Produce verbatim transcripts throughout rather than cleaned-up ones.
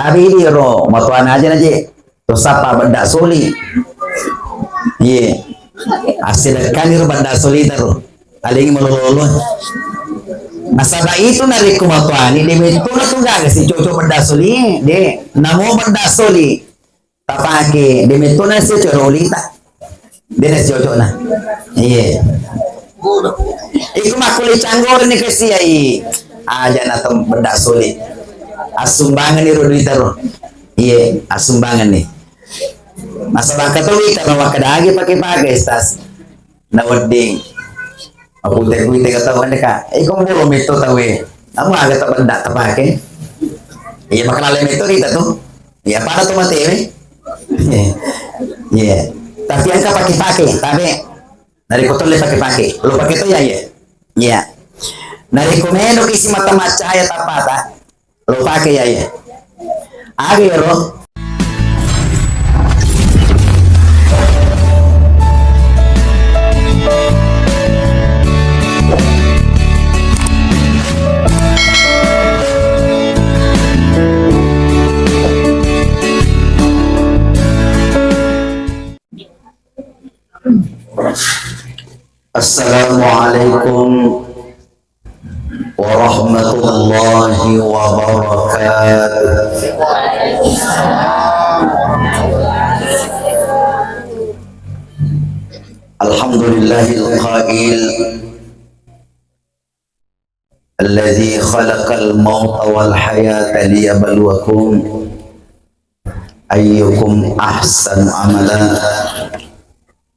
Tapi idi ro, matuana aja naje. To sappa bedda soli. Iye. Assidekkani ro bedda soli taro. Alengi malolo-lolo. Nasaba itu narekko matuani, de metto na tu gaga si cocok bedda soli, de. Namo bedda soli tapake, de metto na si cocok olita. De na si cocok na. Iye. Iku makkulle canggoreng ni kasiai. Aja na tem bedda soli. Assumbanganni ro duita ro. Iye, assumbanganni. Nasaba engka to wita na makkeda agi pake-pake, Ustaz. Na wedding. Mapute-pute kata wande ka. Eh, ko boro metto tawe. Namu aga ta bedda tapake. Iya, makalale metto rita tu. Iya, pada tu mate we. Iya. Tapi engka pake-pake, tabe. Narekko tolle pake-pake. Lo pake to ya, iya. Iya. Narekko melo ki si mata macahaya tapata. Lo pake ya, iya. Aga ero? Assalamualaikum warahmatullahi wabarakatuh. Alhamdulillahil qail, alladzi khalaqal mauta wal hayata liyabluwakum ayyukum ahsanu amala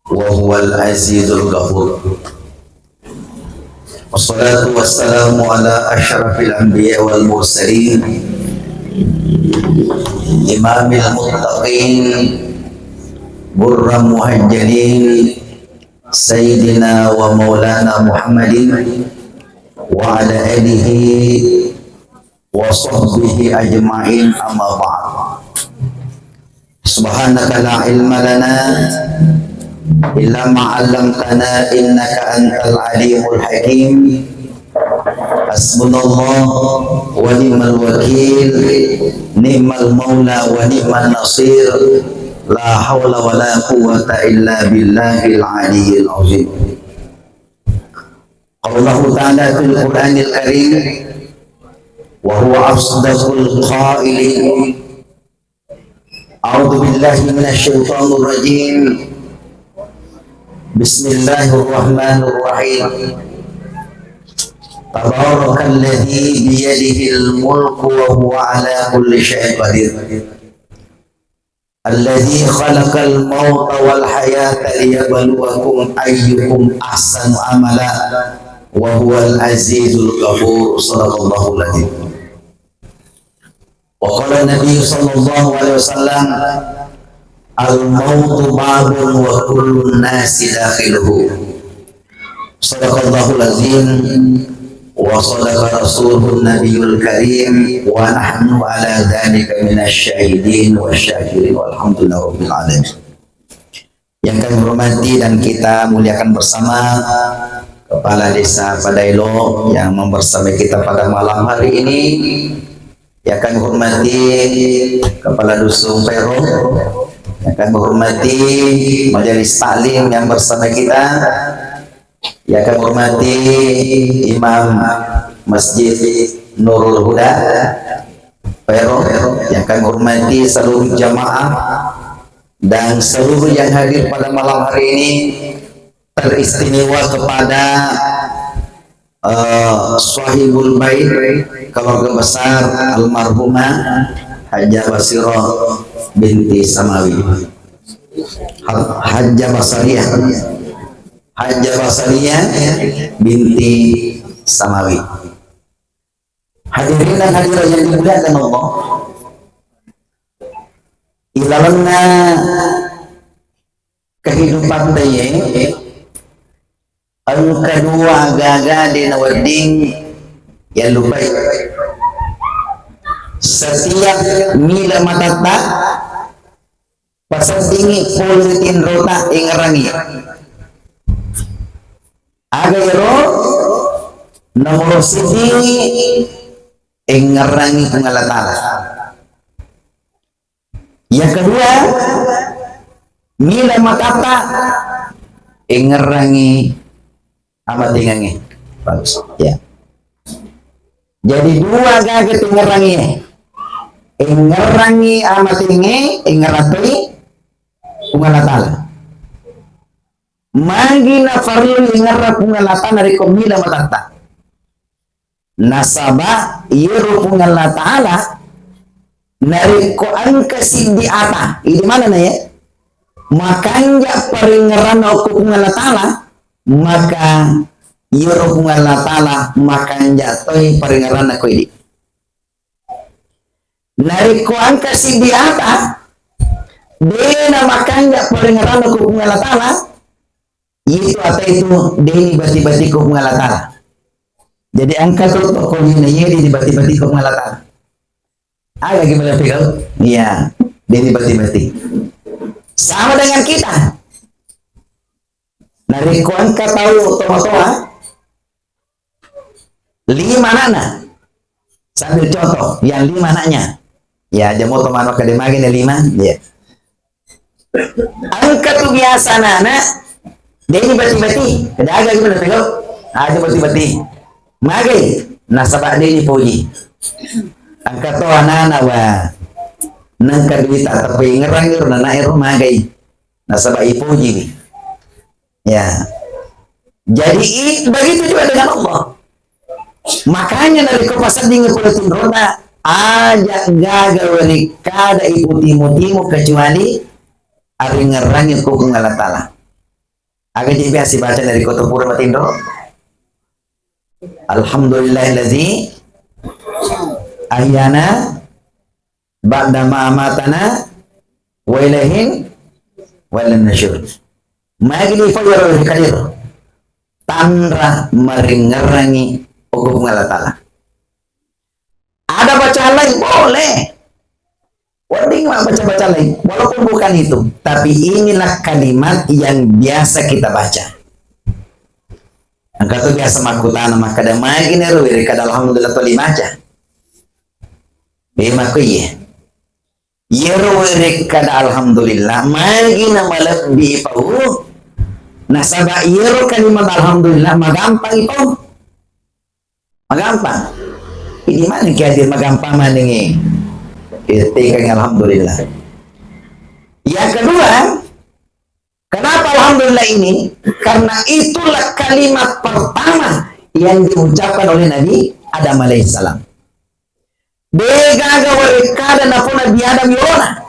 wa huwal azizul ghafur. Wassalatu wassalamu ala asyrafil anbiya wal mursalin, imamil muttaqin, ghurril muhajjalin, sayyidina wa maulana Muhammadin wa ala alihi wa sahbihi ajma'in, amma ba'd. Subhanaka la ilma lana illa ma 'allamtana innaka antal alimul hakim. Hasbunallah wa ni'mal wakil, ni'mal maula wa ni'man nasir. La haula wa la quwwata illa billahil aliyyil azim. Qala Allahu ta'ala fil Qur'anil Karim, wa huwa asdaqul qailin. A'udzu billahi minasy syaithanir rajim. Bismillahirrahmanirrahim. Tabarakalladzi biyadihil mulku wa huwa ala kulli syai'in qadir. Alladzi khalaqal mauta wal hayata liyabluwakum ayyukum ahsanu amala wa huwal azizul ghafur. Sadaqallahul adzim. Wa qala Nabi sallallahu alaihi wasallam, "Al mautu babun wa kullun nasi dakhiluhu." Sadaqallahul azim wa sadaqa rasuluhun nabiyul karim wa nahnu ala dzalika minasy syahidin wasy syakirin walhamdulillahi rabbil alamin. Yang kami hormati dan kita muliakan bersama Kepala Desa Padaelo yang membersamai kita pada malam hari ini, yang kami hormati Kepala Dusun Pero, yang kami hormati Majelis Taklim yang bersama kita, yang kami hormati Imam Masjid Nurul Huda Pero, yang kami hormati seluruh jamaah dan seluruh yang hadir pada malam hari ini, teristimewa kepada eh, Sahibul Bait, keluarga besar almarhumah Hajjah Basirah binti Samawi. Ha-, Hajjah Basariah. Hajjah Basariah binti Samawi. Hadirin dan hadirat yang dimuliakan Allah, ilalenna kehidupan taiye, engka dua gaga de nawedding yallupai. Setiap mila matatta, paseddingi pole tinrota, engerangi. Aga ero? Nomoro siddi, engerangi Puang Allah Ta'ala. Yang kedua, mila matatta, engngerangi amatengengnge. Bagus. Ya. Jadi dua gaga tengngerangi. Engngerangi amatengengnge, engngerang toi Puang Allah Ta'ala. Magi nafarlu engngerang Puang Allah Ta'ala narekko mila matatta. Nasaba iyaro Puang Allah Ta'ala narekko engka siddi ata, idi maneng na ya, makanja parengngeranna okko Puang Allah Ta'ala, maka iyaro Puang Allah Ta'ala makanja toi parengngeranna ko idi. Narekko engka siddi ata, de na makanja parengngeranna ko Puang Allah Ta'ala, itu ata itu de ni bati-bati ko Puang Allah Ta'ala. Jadi engka to toko ni na ye de ni bati-bati ko Puang Allah Ta'ala. Aga gimana pikir? Iya, de ni bati-bati. Sama dengan kita. Narekko engka tau tomatoa, lima anakna. Sambil contoh, yang lima anaknya. Ya, aja moto mano kade mage ne lima, ya. Engka tu biasa anakna, de ni bati-bati. Kada aga gimana pego? Aja bati-bati. Magai, nasaba de ni poji. Engka to anakna wa. Nengka duita, tapi ngerang-ngerang anak ero magai. Nasaba ipoji. Ya. Jadi, i-, begitu juga dengan Allah. Makanya narekko pasedding pole tinrona, aja gaga werekkada iputimu-timu kecuali arengngerangi ko Puang Allah Ta'ala. Aga je biasa baca narekko to pura matinro? Alhamdulillahilladzi ahyana ba'da ma amatana wa ilaihin wa ilaihin nusyur. Magi ni fayaro kadir. Tanra maringerangi okko Puang Allah Ta'ala. Ada bacaan lain? Boleh. Wedding ma baca-baca lain. Walaupun bukan itu. Tapi inilah kalimat yang biasa kita baca. Engka tu biasa makkutana makkada magi nero wiri kada alhamdulillah toli baca. Bema ko iye. Iyaro werekkada alhamdulillah, magi na malebbi ipau, nasaba iyaro kalimat alhamdulillah magampang ipau. Magampang. Ini mana ki hadir magampang manengi. Ketika alhamdulillah. Yang kedua, kenapa alhamdulillah ini? Karena itulah kalimat pertama yang diucapkan oleh Nabi Adam alaihissalam. Degaga warekkada napo Nabi Adam yolona.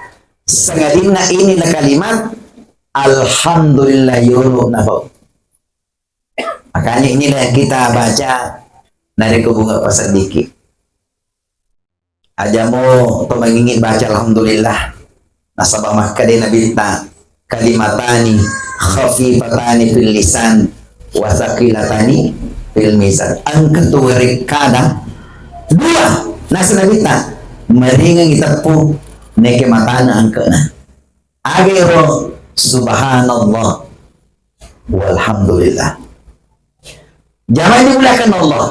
Sangadinna inilah kalimat alhamdulillah yolo napo. Makanya inilah yang kita baca narekko bunga paseddiki. Aja mo to mangingit baca alhamdulillah. Nasaba makkeda Nabitta, "Kalimatani khafifatani fil lisan wa tsaqilatani fil mizan." Engka tu werekkada dua, nasa Nabitta, maringengngi teppu neke matana engkena. Aga ero? Subhanallah walhamdulillah. Jamaah yang dimuliakan Allah.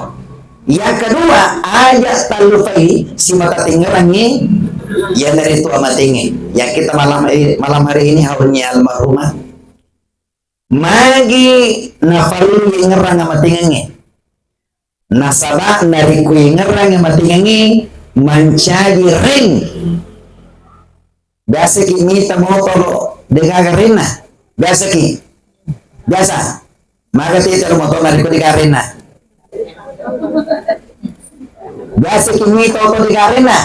Yang kedua, aja tallupai simata tengngerangngi, iyanaritu amatengnge. Yang kita malam hari, malam hari ini haulnya almarhumah. Magi nafarlu yengngerang amatengnge. Nasaba narekko yengngerang amatengnge, mancaji ring. Biasa ki mita motoro degaga renna. Biasa ki. Biasa. Maga tita motoro narekko degaga renna. Biasa ki mita oto degaga renna.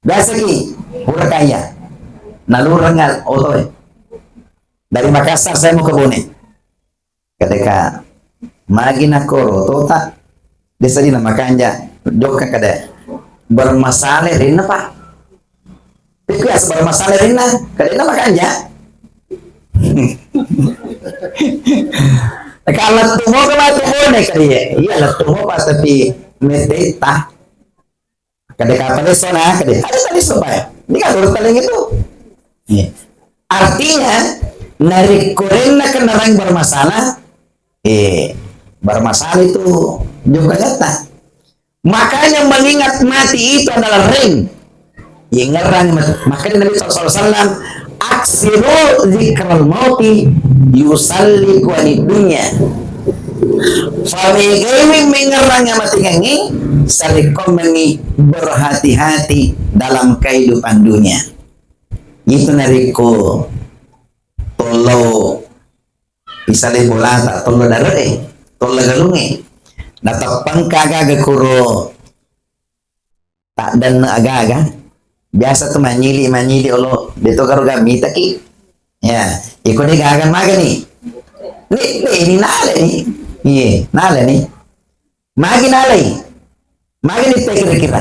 Biasa ki pura kaya. Nalurang oto e. Dari Makassar saya mau ke Bone. Kadeka magi nakkoro tota desa dina makanja jokka kada bermasalah rinna pa. Tapi biasa bermasalah rinna kada makanja. Kalau tuh mau ke batu Bone kali ya, iya lah tuh mau pas tapi meteta. Kade kapale sona, kade ada tadi supaya. Ini kan urut paling itu. Iya. Artinya, narekko renna kendaraan bermasalah, eh, bermasalah itu juga kata. Makanya mengingat mati itu adalah ring. Yengngerang mat-, makkeda Nabi sallallahu alaihi wasallam, "Aksiru dzikral mauti yusalliku anid dunya." Famegaiwi mengngerang amatengengngi, sarekkoammengngi berhati-hati dalam kehidupan dunia. Itu narekko tollo pisale bolata, tollo dare'e, tollo galungnge. Nateppangka aga-aga kuro taddanne aga-aga. Biasa tu manyili-manyili olo, de to garo ga mitaki. Ya, iko de gaga magani. Ni, ni, ni nalani. Iye, nalani. Magi nalai? Magi nittai kira-kira?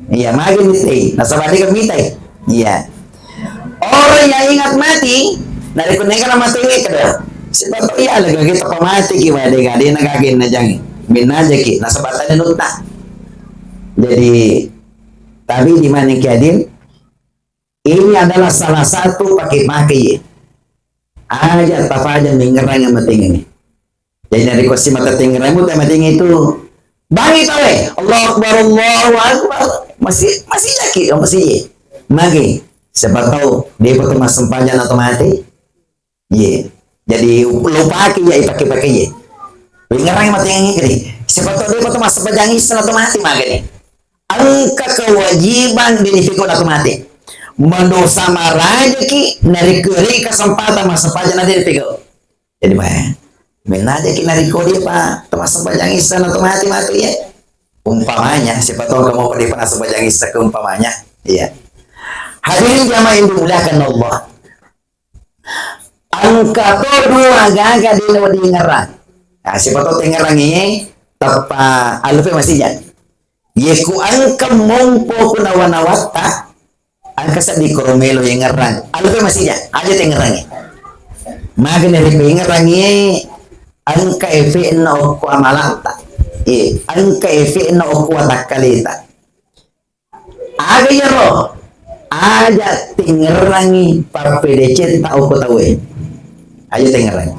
Iya, magi nittai. Nasaba de ga mitai. Iya. Orang yang ingat mati, narekko nengka na mati ini kada. Sebab iya lagi kita pemati ki, wa de ga, de na gaga na jangi. Bin aja ki, nasaba tadi nutta. Jadi, tapi di mana ki hadir? Ini adalah salah satu pakai-pakai. Aja tafaja mengngerang amatengengnge. Jadi narekko simata tengngerang amatengengnge itu, bangi tawe, Allahu Akbar, Allahu Akbar. Masih, masih jaki, masih. Magi, siapa tahu dia betul mas sempajang atau mati. Iya. Jadi lupaki ya ipake-pake ya. Mengngerang amatengengnge. Siapa tahu dia betul mas sempajang isya atau mati magani. Engka kewajiban deni fiko na to mate. Mendosa marajaki narekko ri kesempatan massempajang na deni fiko. Jadi mae. Menajaki narekko dia pa to massempajang isya na to mate matu ya. Umpamanya, siapa tahu kamu pada pernah sempajang isya ke umpamanya. Iya. Hadirin jamaah yang dimuliakan Allah. Engka to dua gaga de na wedding ngerang. Nah, siapa tahu tengngerang ini teppa alupe masih jadi. Ye ku engka mompo ku nawa-nawatta, engka seddi koro melo yengngerang. Alupe masija, aja tengngerangi. Magani ripe yengngerangi, engka efekna okko amalatta. Eh, engka efekna okko watakkaleta. Aga iyaro? Aja tengngerangi pappedecetta okko tauwe. Aja tengngerangi.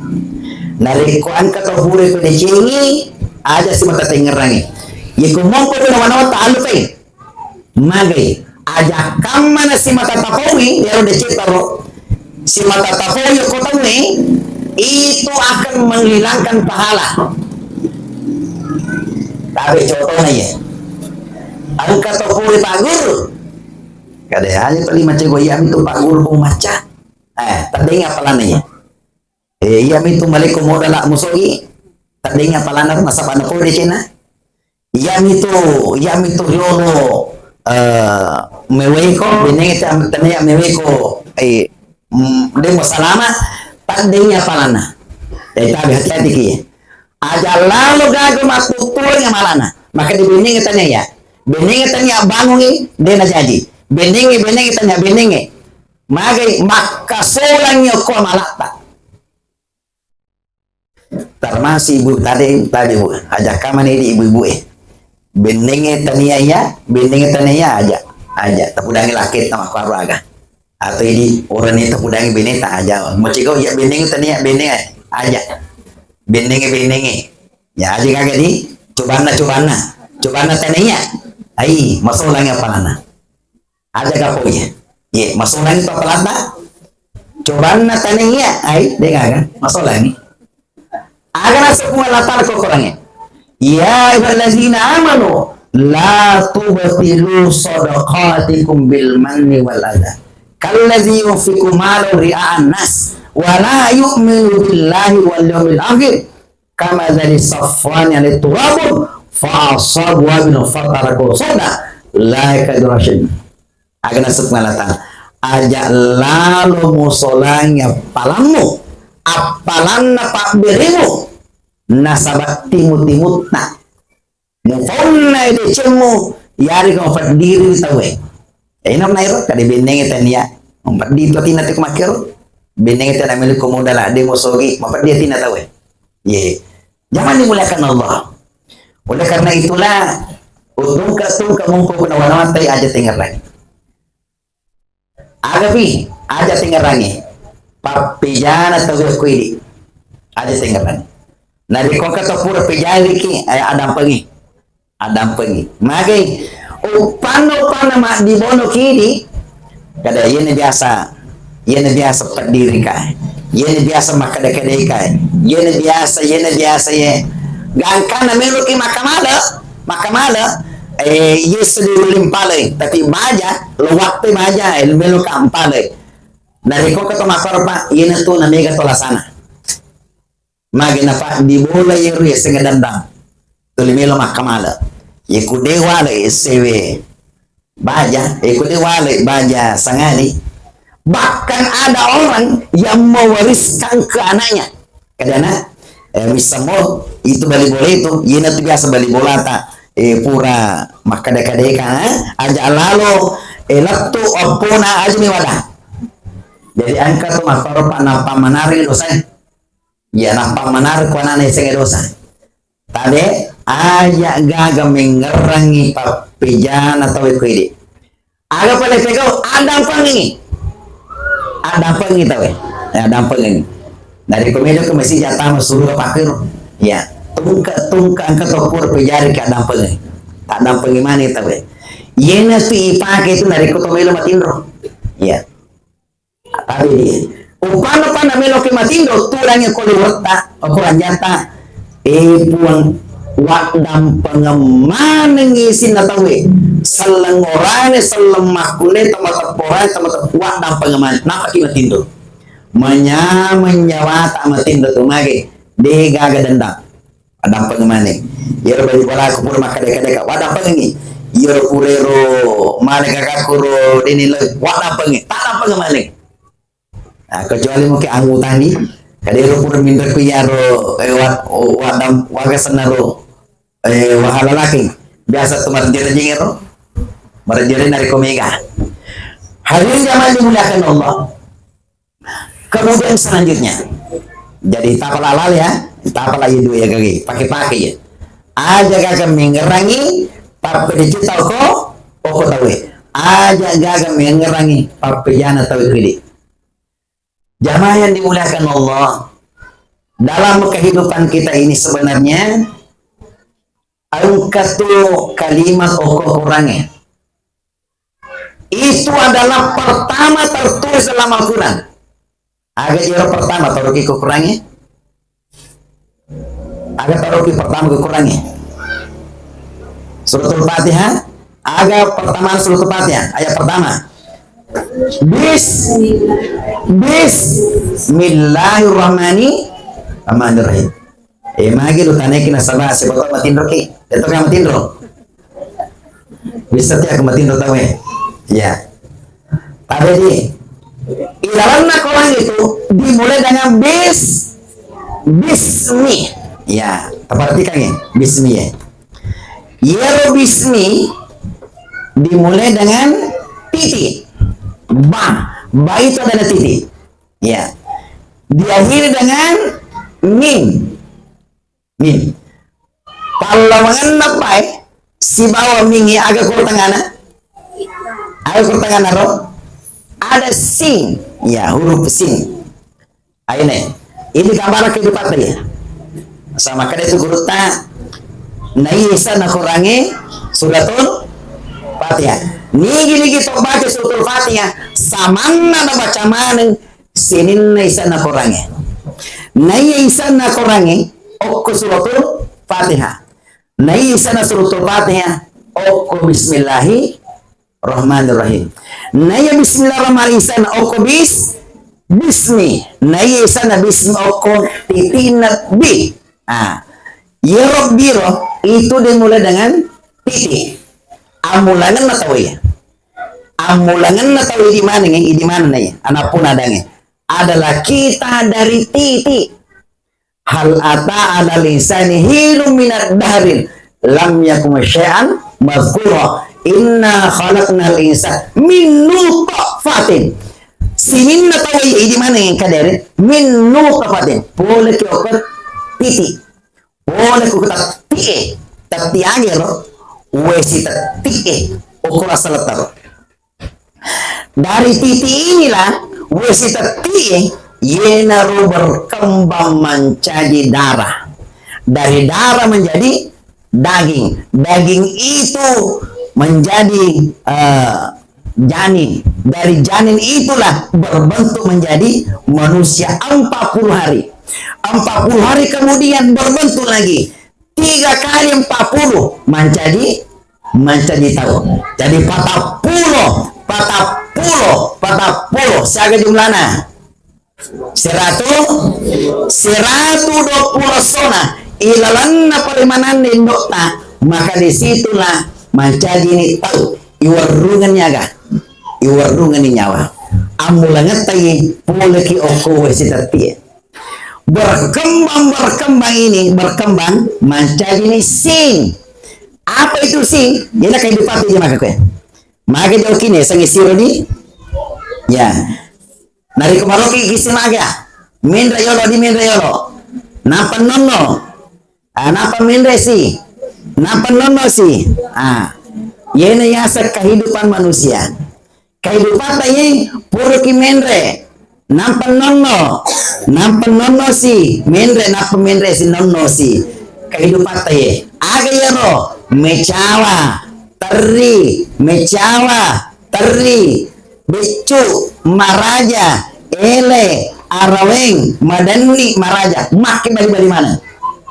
Narekko engka tau pura pedecengi, aja simata tengngerangi. Yeko mompo ku nawa-nawatta alupai. Magai, aja kammana simata tapaui, ero decetta ro. Simata tapaui ko tauwe, itu akan menghilangkan pahala. Tapi contohnya ya, engka tau pura Pak Guru. Kada aja paling macam goyang itu Pak Guru pun macam. Eh, taddengi apalana ya. Eh, iya mitu malekko modala musogi, taddengi apalana nasaba na pole cena. Iya mitu, iya mitu riolo, eh, meweko, benenge tania meweko, eh, mm, demo salama, taddengi apalana. Eh, tapi hati-hati ki. Aja lalo gaga makkuttuang amalana. Maka di benenge tania ya. Benenge tania bangungi, dena jadi. Benenge, benenge tania benenge. Magai makkasolangi okko amalatta. Termasuk ibu tadi, tadi bu, aja kamane di ibu-ibu eh. Benenge tania ya, benenge tania ya aja, aja. Tapudangi laki sama keluarga. Atau ini orang ini tapudangi beneta aja. Macam kau ya benenge tania benenge aja. Benenge benenge. Ya aja kagak di, cobanna cobanna, cobanna tania. Ai, masolangi apalana. Aja gapoiye. Ye, masolangi to apalata. Cobanna tania, ai, de gaga. Masolangi. Aga naseng Puang Allah Ta'ala ko Korangnge. Ya ayyuhallazina amanu la tubtilu sadaqatikum bil manni wal adha. Kallazi yunfiqu malahu ri'a'an nas wa la yu'minu billahi wal yawmil akhir. Kamathali safwanin 'alaihi turabun fa asabahu wabilun fatarakahu shaldan la yaqdiru 'alaihi syai'. Aga naseng Puang Allah Ta'ala, aja lalo musolangi appalammu, appalanna pabberemu, nasaba timu-timutta. Mufaunna decemmu, yarega mapeddiri ri tauwe. Eh, ina nairo, kade bennenge tania. Mapeddi tu atinna tu makkero. Bennenge tania melu ko modala, de musogi, mapeddi atinna tauwe. Ye. Jangan dimuliakan Allah. Oleh karena itulah, tungka-tungka mumpung kuna wana-wana tai aja tengerai. Agapi, aja tengerangi. Pappejana tau ko idi. Aja tengerangi. Narekko engka tau pura pejai ki, eh, adampengi. Adampengi. Magai, Uppanna-uppanna maddibono kidi, kada iyana biasa, iyana biasa peddirika, iyana biasa makkada-kadeka, iyana biasa, iyana biasa ye. Gangkanna meloki makkamala, makkamala, eh, iya seddi ulli mpalai, tapi baja, lo watte baja, eh, meloka mpalai. Narekko engka to makkoro, Pak, iyana tu namega to lasana. Magi napaddibola iyaro yasengnge dendang. Tuli melo makkamala. Iya ku de wale S C W baja, iya ku de wale baja sangadi. Bahkan ada orang yang mewariskan ke anaknya. Kadana, eh, misamo itu bali bola itu, iyana tu biasa bali bolata, eh, pura makkada-kadeka, eh, aja lalo, eh, lettu appona aja ni wada. Jadi engka tu makkoro, Pak, nappa manareng dosae. Iya, nappa manareng ko anana yasengnge dosa. Tabe, aja gaga mengngerangi pappejana tauwe ko idi. Aga pale pegau, addampengi. Addampengi tauwe. Ya, addampengi. Narekko medo ke masih jatama suruga pakiro. Ya, tungke-tungke engka to pura pejari ke addampengi. Addampengi mani tauwe. Iyana tu ipake itu narekko to melo matinro. Ya. Tapi di uppanna-panna meloki matinro, tudangi ko liwetta, ko ranjatta. Eh, Puang, waddampengeng manengi sininna tauwe. Selleng orane, selleng makkunrai, tau mateppu orane, tau mateppu, waddampengeng maneng. Nappaki matinro. Manyameng nyawata matinro tu mage. De gaga dendang. Addampengeng maneng. Iyaro bali bolaku pura makkada-kadaka, waddampengengngi. Iyaro purero male gagaku ro deni lo, waddampengengngi. Taddampengeng maneng. Nah, kecuali mungkin angutangi, kadero pura minrekku iyaro, eh, wa-, waddam-, waga sennaro, eh, wahalalaki. Biasa tu marejjeng-rejjeng ro. Marejjeng narekko mega. Hadirin jamaah dimuliakan Allah. Kemudian selanjutnya, jadi tapala lale ya, tapala iya dua ya gage, pake-pake ya. Aja gaga mengngerangi pappedecita oko, oko tauwe. Aja gaga mengngerangi pappejana tauwe kidi. Jamaah yang dimuliakan Allah, dalam kehidupan kita ini sebenarnya engka tu kalimat oko Qurangnge. Itu adalah pertama tertulis dalam Al-Quran. Aga iyaro pertama taroki ko Qurangnge? Aga taroki pertama ko Qurangnge? Suratul Fatihah. Aga pertama Suratul Fatihah? Ayat pertama. Bis-, Bismillahirrahmanirrahim. Eh, magi lu tanaiki nasaba siapa tau matinroki. Itu kan matinro. Bisa tiap matinro tau eh. Ya. Tapi di ilalanna Quran itu dimulai dengan bis, bismi. Ya, perhatikan ya, bismi ya. Iyaro bismi dimulai dengan titik. Ba, ba itu adalah titik. Ya. Diakhiri dengan mim. Mim. Pallawangenna pae sibawa mim e aga ko tengana? Aga ko tengana ro? Ada sin. Ya, huruf sin. Aine. Ini gambaran kehidupan tadi. Sama kada itu gurutta. Naiya isanna Qurangnge suratul Fatihah. Nigi-nigi to baca suratul Fatihah, samanna nabaca maneng sininna isanna Qurangnge. Naiya isanna Qurangnge okko suratul Fatihah. Naiya isanna suratul Fatihah okko bismillahirrahmanirrahim. Naiya bismillahirrahmanirrahim isanna okko bis, bismi. Naiya isanna bismi okko titikna bi. Ah, iyaro biro itu dimulai dengan titik. Ammulangenna tau iya. Ammulangenna tau idi maneng, idi maneng iya. Anappuna dange. Adalah kita dari titik. Hal ata alal insani hinum minad dahril lam yakun syai'an mazkura. Inna khalaqnal insana min nutfatin. Sininna tau iya idi maneng kadere min nutfatin. Pole ki okko titik. Pole ku tetti e, tetti age ro, wesi tetti e, okko rasa letaro. Dari titik inilah wesi tetti e, yenaro berkembang menjadi darah. Dari darah menjadi daging. Daging itu menjadi, eh, janin. Dari janin itulah berbentuk menjadi manusia empat puluh hari. Empat puluh hari kemudian berbentuk lagi. Tiga kali empat puluh menjadi, menjadi tau. Jadi patappulo, patappulo, patappulo. Siaga jumlahna? Seratu, seratu dua puluh sona ilalenna parimananna indo'ta, maka disitulah mancajini tau iwerrungenni aga, iwerrungenni nyawa. Ammulangetta ye poleki okko wae sitettie. Berkembang, berkembang ini, berkembang mancajini sing. Apa itu sing? Iyana kehidupan tu je maka kue. Maka jauh kini sangi sironi. Ya. Narekko maroki kisi maga, menre yolo di menre yolo. Napa nonno? Ah, napa menre si? Napa nonno si? Ah, yena yaseng kehidupan manusia. Kehidupan ta ye puruki menre. Napa nonno? Napa nonno si? Menre, napa menre si nonno si? Kehidupan ta ye. Aga yero? Mecawa, terri, mecawa, terri. Beccu, maraja, ele, araweng, madenni, maraja, makke bali-bali maneng.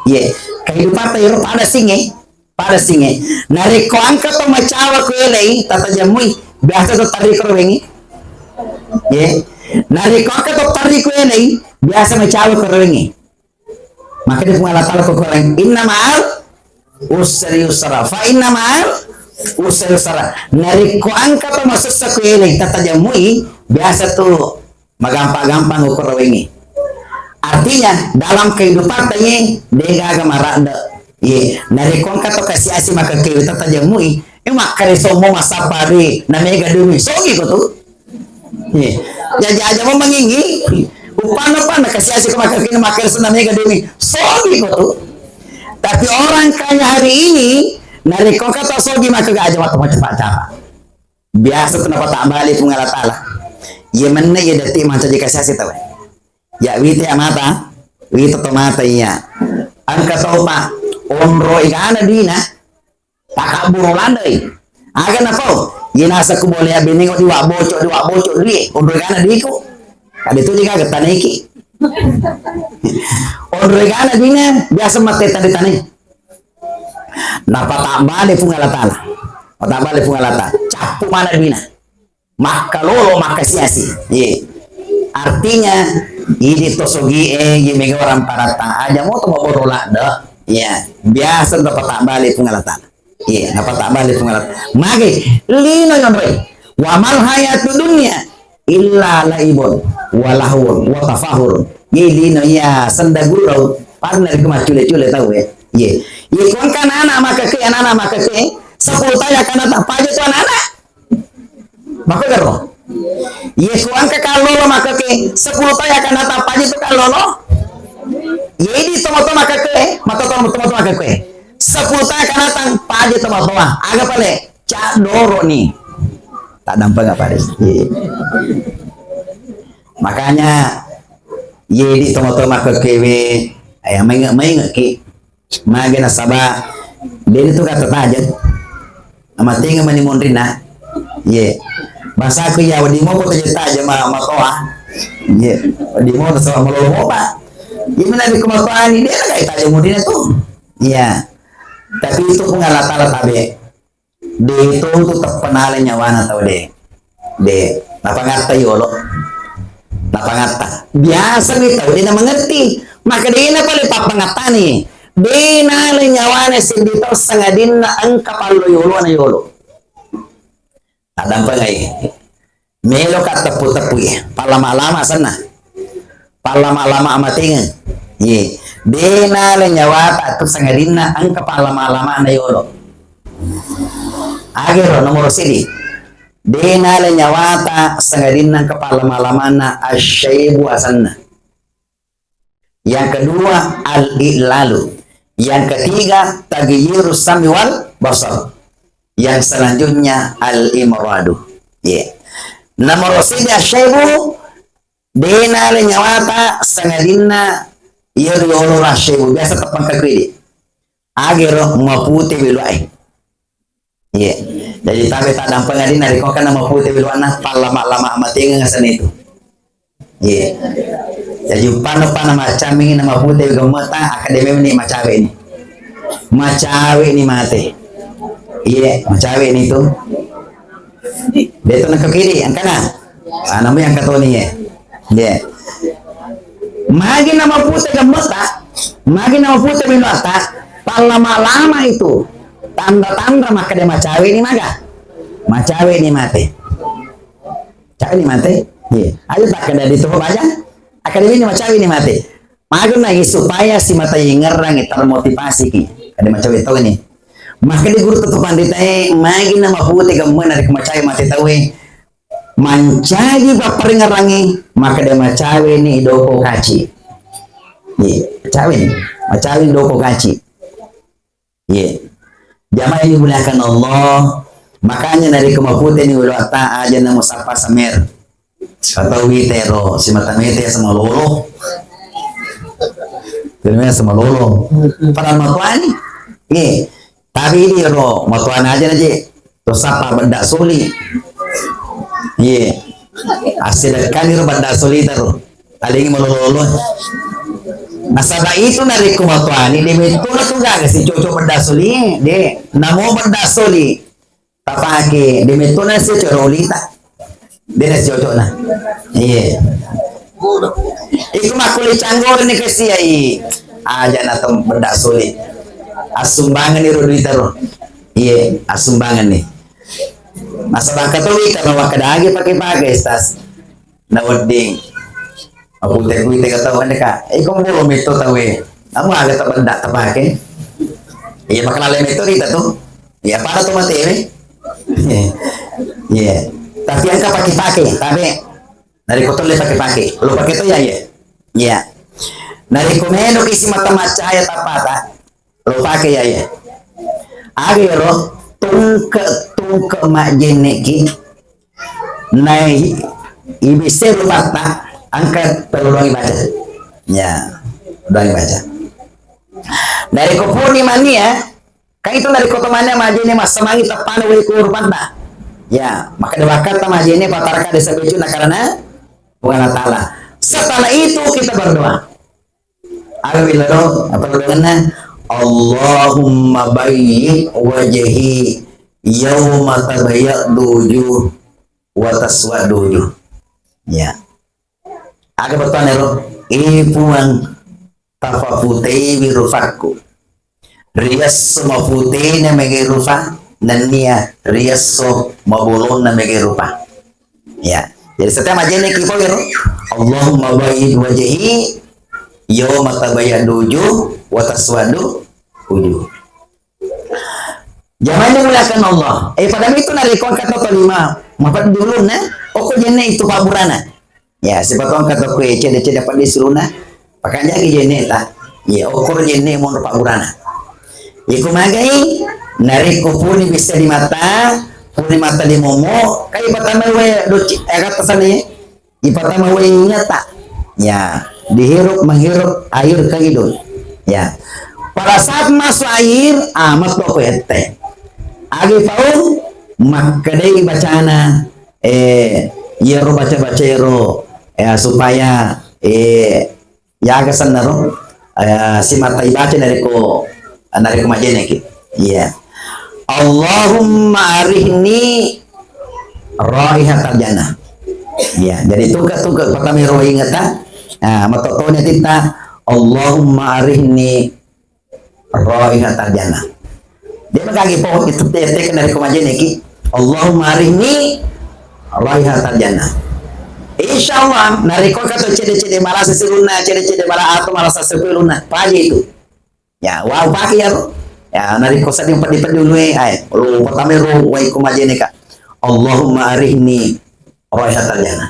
Ye, kehidupan ta ero pada singe, pada singe. Narekko engka to macawa ko elei, tatajammui, biasa to terri ko rawengi. Ye, narekko engka to terri ko elei, biasa macawa ko rawengi. Makanya Puang Allah Ta'ala ko Quran, "Inna ma'al usri yusra, fa inna ma'al usri yusra." Narekko engka to masessa ko elei tatajammui, biasa tu magampang-gampang ukur wengi. Artinya, dalam kehidupan tanye, degaga maradde. Ye, narekko engka to kasi-asi maka kewe tatajammui, eh, makkare sommo massapari, na mega dumi, sogi ko tu. Ye. Jaja-jaja mo mangingi. Upanna-panna kasi-asi ko makkakini makkere senna mega demi. Sogi ko tu. Tapi orang kaya hari ini, narekko kata sogi maka aja waktu macam-macam. Biasa tu napata balik Puang Allah Ta'ala. Ye menne ye detik mancaji kasi-asi tau. Ya wita ya mata. Wita to mata iya. Engka tau pa onro igana dina. Takabburu ladai. Aga napau? Ye nasakku boleh abbenengo di wabboco, di wabboco dui. Onroi gana diku. Ada tu juga getaneki. Onroi gana dina biasa mate tadi tani. Napata bale Puang Allah Ta'ala. Pata bale Puang Allah Ta'ala. Cappu mana dina. Makkalolo, makkasiasi. Ye. Artinya, idi to sogi e, ye mega orang paratta. Aja mo to maboro ladde. Ya, biasa to pata bale Puang Allah Ta'ala. Ye, napata bale Puang Allah Ta'ala. Mage, lino yonroi. Wa mal hayatu dunya illa laibun wa lahwun wa tafahurun. Ye lino ya senda gurau, parna ri macule-cule tau ya. Ye. Ye ko engka anak-anak maka ke, anak-anak maka ke, sepuluh tahun akan datang, paja tu anak-anak. Makkogaro? Ye ko engka kallolo makkeke, sepuluh tae akan datang paja tu kallolo. Ye idi tomatoa makkeke, matoa tomatoa makkeke. Sepuluh tae akan datang paja tomatoa. Aga pale? Caddoro ni. Taddampeng apa deh? Ye. Makanya ye idi tomatoa makkeke we, ayo mainge-, mainge ki. Mage nasaba, de tu kata tajeng. Amatenga mani monrina. Ye. Basaku ya, wedding mopo tajeng-tajeng ma-, matoa. Ye. Wedding mopo saba malolo mopa. Ye, mena di kumatoani, de na kai tajeng monrina tu. Ya. Tapi itu Puang Allah Ta'ala tabe. De tontu teppenala nyawana tau de. De, napangatta yolo. Napangatta. Biasa mi tau de namengerti. Maka de na pale pappangattani. De nala nyawana seddi tau sangadinna engka pallo yolo na yolo. Tadampengai. Meloka teppu-teppui, pallama-lama senna. Pallama-lama amatengeng. Ye, de nala nyawata tu sangadinna engka pallama-lama na yolo. Agero nomor sidi. De nala nyawata sangadinna engka pallama-lama na asyaibu asenna. Yang kedua, al-i'lalu. Yang ketiga, taghyirus sami wal basar. Yang selanjutnya, al-imradu. Ye. Nomor sida syaibu, de nala nyawata sangadinna yero yolo la syaibu. Biasa tepang kakuidi. Agero mapute beluae. Iya. Jadi tabe taddampeng adi narekko engka namapute wiluanna, pallama-lama matengeng asenna itu. Iya. Jadi uppanna, uppanna macammi namapute gemmeta, akkeda memang ni macawe ni. Macawe ni mate. Iya, macawe ni itu. Deto nengka kiri, engkana. Anammu yang katoni ya. Iya. Magi namapute gemmeta, magi namapute wiluatta, pallama-lama itu. Tanda-tanda makkeda macawe ni maga. Macawe ni mate. Cawe ni mate. Iya. Ayo tak kada di toko baja. Akademi ni macawe ni mate. Maga nagi supaya simata yengerang termotivasi ki. Kada macawe tau ni. Makkeda guru tu pandita e, magi namapute gemme narekko macawe mate tau e. Mancaji papparengerangi, makkeda macawe ni doko kaci. Iya, macawe ni. Macawe ni doko kaci. Iya. Jamaah yang dimuliakan Allah, makanya narekko mapute ni wiluatta aja namo sappa semer. Atau witero, simata mete sama lolo. Filmnya sama lolo. Padahal matuani. Iya. Tapi ini ro, matuana aja aja. To sappa bedda soli. Iya. Asidekani ro bedda soli taro. Alengi malolo-lolo. Nasaba itu narekko matuani, de metto na tu gaga si cocok bedda soli, de. Namo bedda soli tapake, de metto na si cocok olita. De na si cocok na. Iya. Iku makkuli canggor ni kesiai. Aja na tem bedda soli. Asumbangan ni ro duita ro. Iya, asumbangan ni. Nasaba engka to wita ro makkeda agi pake-pake, Ustaz. Na wedding. Aku te kuite kata wande ka. Eh, kau bolo metto tawe. Kamu aga tak bedak tapake. Iya, makan ale metto kita tu. Iya, pada tu mate we. Iya. Tapi engka pake-pake, tapi narekko tolle pake-pake. Lo pake to ya, iya. Iya. Narekko melo kisi mata macaya tapata. Lo pake ya, iya. Aga ero tungke-tungke majjenne ki. Nai ibisse rupatta angka tellu doang ibaca. Ya, doang ibaca. Narekko purni mani ya, kan itu narekko to mani majjenne massamangi teppana wai ku rupatta. Ya, maka dewakatta majjenne pataraka desa becu na karena Puang Allah Ta'ala. Setelah itu kita berdoa. Aga bilaro, apa doanna? Allahumma bayyi wajhi yauma tabayyaddu wujuh wa taswaddu wujuh. Ya. Aga bettuanna ro? Eh Puang, tapaputeiwi rupakku. Riesso maputena mega rupa, nennia riesso mabolonna mega rupa. Ya. Jadi setiap majjenne ki pole ro, Allahumma bayyid wajhi yauma tabayyaddu wujuh wa taswaddu wujuh. Jamaah yang dimuliakan Allah. Eh, pada itu narekko engka to lima, mapeddi ulunna, okko jenne itu pabburana. Ya, siapa tahu engka to kue cede-cede peddi ulunna. Pakanjaki jenne ta. Ya, okko jenne monro pabburana. Iku magai, narekko puni bisa di mata, puni mata di momo, kai pertama we doci, eh, kata sana ya. Ipatama wae ingata. Ya, dihirup menghirup air ke hidung. Ya. Pada saat masuk air, ah, metu ko ette. Agi pau makkedai bacana, eh, iyaro baca-baca ero, eh, supaya, eh, yaga sennaro, eh, simata ibaca narekko, narekko majjeneki. Iya. Allahumma arihni raihatal jannah. Iya, jadi tungke-tungke pertama ro ingeta. Nah, matotone titta, Allahumma arihni raihatal jannah. Dia makagi pohon itu tete narekko majjeneki. Allahumma arihni raihatal jannah. Insya Allah, narekko kato cede-cede marasa sirunna, cede-cede mala atau marasa sepelunna, paja itu. Ya, wau pake ya, ya, narekko seddi peddi-peddi ulue, ai, lo pertama ro wai ko majjeneka. Allahumma arihni raihatal jannah.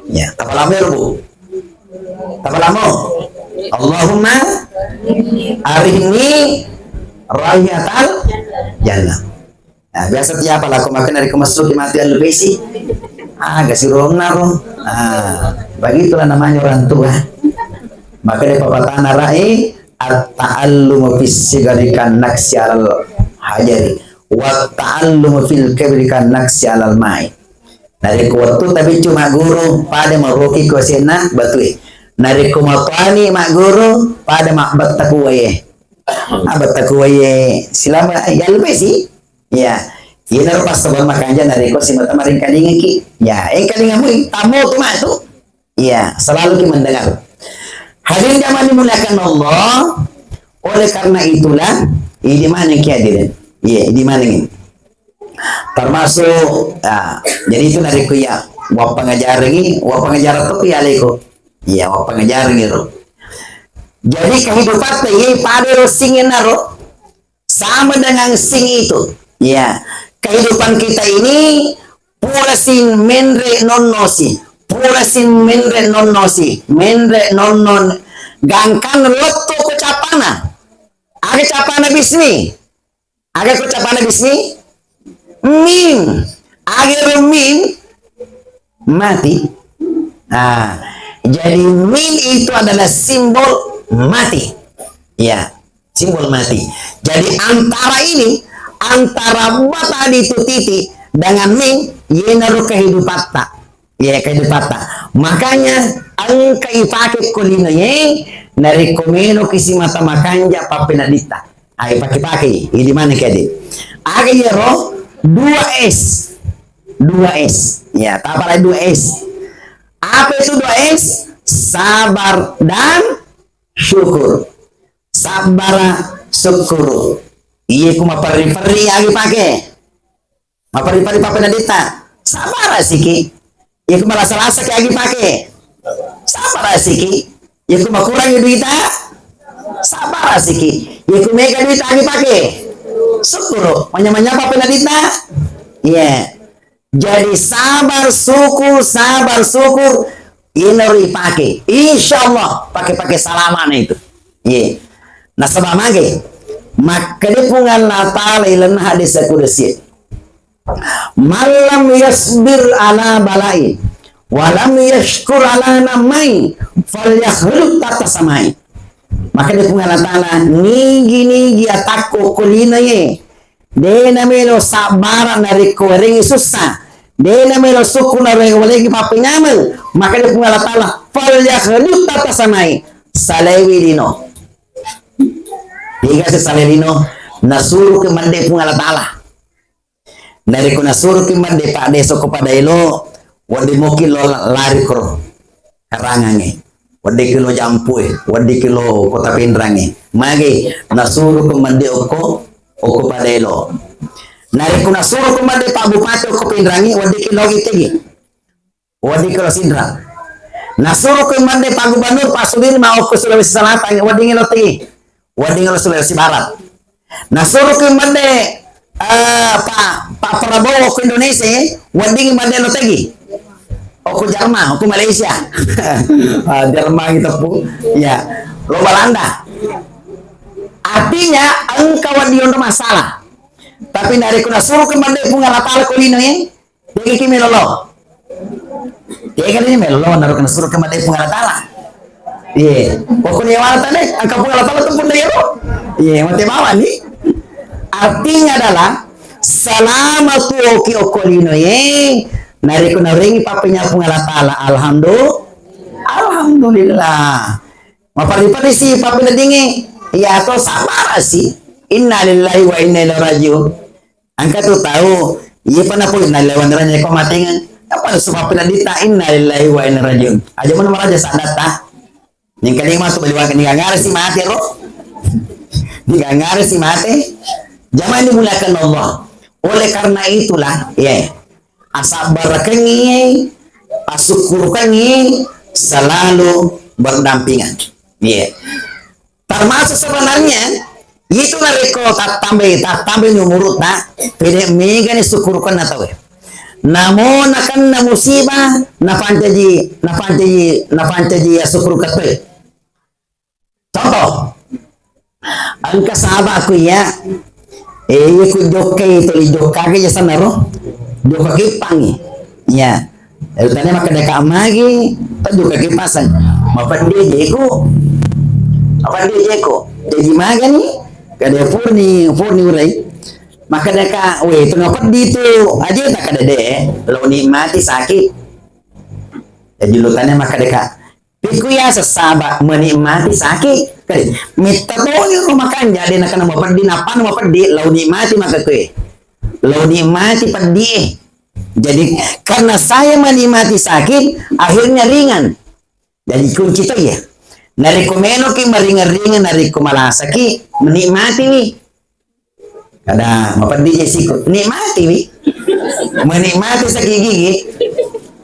Ya, tapalamo ro, Bu. Tapalamo. Allahumma arihni raihatal jannah. Nah, biasa tiap lako makan dari kemasuk mati alubesi. Ah, gak sirona ro. Ah, begitulah namanya orang tua. Maka dia papatana rai, at-ta'allumu fis sigari kan naksi alal hajari. Wa ta'allumu fil kabiri kan naksi alal mai. Narekko wettu tabiccu magguru, pada maroki ko senna batue. Narekko matoani magguru, pada mabbetta ku wae. Abbetta ku wae silama, ya, lupa sih. Ya, iyanaro pas sabar makanja narekko simata maringkalingaki. Ya, eh, kalingamu, tamu tu matu. Iya, selalu ki mendengar. Hadirin jamaah dimuliakan Allah, oleh karena itulah, ini mana ki hadirin? Iya, ini mana ini? Termasuk, ah, jadi itu narekko ya, wappangajarangi, wappangajaran tu ya leko. Iya, wappangajarangi ro. Jadi kehidupan teh, iya, pada ro singin ro. Sama dengan sing itu. Ya, kehidupan kita ini pura sing menre nonnosi, pura sing menre nonnosi, menre nonnon gangkan lettu ko capana. Aga capana bismi? Aga ko capana bismi? Mim. Aga ro mim? Mati. Nah, jadi mim itu adalah simbol mati. Ya, simbol mati. Jadi antara ini, antara bata itu titik dengan mim, yenaro kehidupatta. Ya, kehidupatta. Makanya engka ipake ko lino ye, narekko melo ki simata makanja pappenaditta. Ai pake-pake, ini mana kedi? Aga yero dua S. Dua S. Ya, tapalai dua S. Apa itu dua S? Sabar dan syukur. Sabar, syukur. Iya ku maperri-perri agi pake. Maperri-perri pappenaditta. Sabar siki. Iya ku malasa-lasa ki agi pake. Sabar siki. Iya ku makurangi duita. Sabar siki. Iya ku mega duita agi pake. Syukur. Manya-manya pappenaditta. Iya. Jadi sabar syukur, sabar syukur, inaro ipake. Insya Allah, pake-pake salamana itu. Ye. Nasaba mage, makkeda Puang Allah Ta'ala ilalenna hadis kudusi. "Man lam yasbir ala balai, wa lam yashkur ala namai, falyakhlud tata samai." Makkeda Puang Allah Ta'ala, nigi-nigi atakko ko linoe, de namelo sabbara narekko warengngi sussa, de namelo sukku narekko warengngi pappenyameng, makkeda Puang Allah Ta'ala, "Falyakhlud tata samai," salaiwi lino. Iga se salai lino, nasuruki madde Puang Allah Ta'ala. Narekko nasuruki madde padde sokko pada elo, wedding moki lo lari koro karangangnge, wedding ki lo jampue, wedding ki lo kota Pinrangnge. Magi nasuruki madde okko, okko pada elo. Narekko nasuruki madde Pak Bupati okko Pinrangnge, wedding ki lo gitegi. Wedding ki lo Sinrang. Nasuruki madde Pak Gubernur, Pak Sudirman okko Sulawesi Selatan, wedding lo tegi. Wedding lo Sulawesi Barat. Nasuruki madde, eh, Pak, Pak Prabowo okko Indonesia, wedding madde lo tegi. Okko Jerman, okko Malaysia. Ah, Jerman itu, Bu. Ya. Lo Belanda. Artinya, engka wedding onro masalah. Tapi narekko nasuruki madde Puang Allah Ta'ala ko linoe, Tega ki melo lo. Tega ni melo lo, naruka nasuruki madde Puang Allah Ta'ala. Iya. Pokoknya wala tane, angka Puang Allah Ta'ala tu pun dero. Iya, mate bawang ni. Artinya adalah, selama tuo ki okko linoe, narekko narengi pappenya Puang Allah Ta'ala, alhamdulillah. Alhamdulillah. Maparri-parri si pappeneddingnge, iya to sabar si. Innalillahi wa inna ilaihi rajiun. Engka tu tau, iya pa napau innalillahi wa inna ilaihi rajiun, ko matengeng. Apa supa pila dita innalillahi wa inna ilaihi rajiun. Aja mana maraja sadatta. Ningkalinga matu bali wangka, ningkangara si mate ro. Ningkangara si mate. Jamaah dimuliakan Allah. Oleh karena itulah, ya, asabbarakengngi, asukkurukengngi selalu berdampingan. Iya. Termasuk sebenarnya, itu narekko tattambai, tattambai umurutta, pede megani sukkurukenna tauwe. Namo nakenna musibah, napancaji, napancaji, napancaji asukkurukeng tauwe. Contoh, engka sahabatku iya, eh, iya ku jokkai, tuli jokka ke jasana ro, jokka kippangi. Iya. Lalu tanya makkeda ka magi, to jokka kippaseng. Mapeddi jeku. Mapeddi jeku. Jaji magani, kada purni, purni urai. Makkedaka, "Weh, itu mapeddi tu." Aja takkeda de, lo nikmati sakit. Jadi lo tanya makkedaka, "Pikku ya sesaba menikmati sakit?" Kali, metta toni ro makanja de nakana mapeddi, nappa mapeddi, lo nikmati maka kue. Lo nikmati peddi. Jadi karena saya menikmati sakit, akhirnya ringan. Jadi kunci to iya. Narekko meloki maringan-ringan, narekko malasaki, menikmatiwi. Kada mapeddi je siku, nikmatiwi. Menikmati sakit gigi.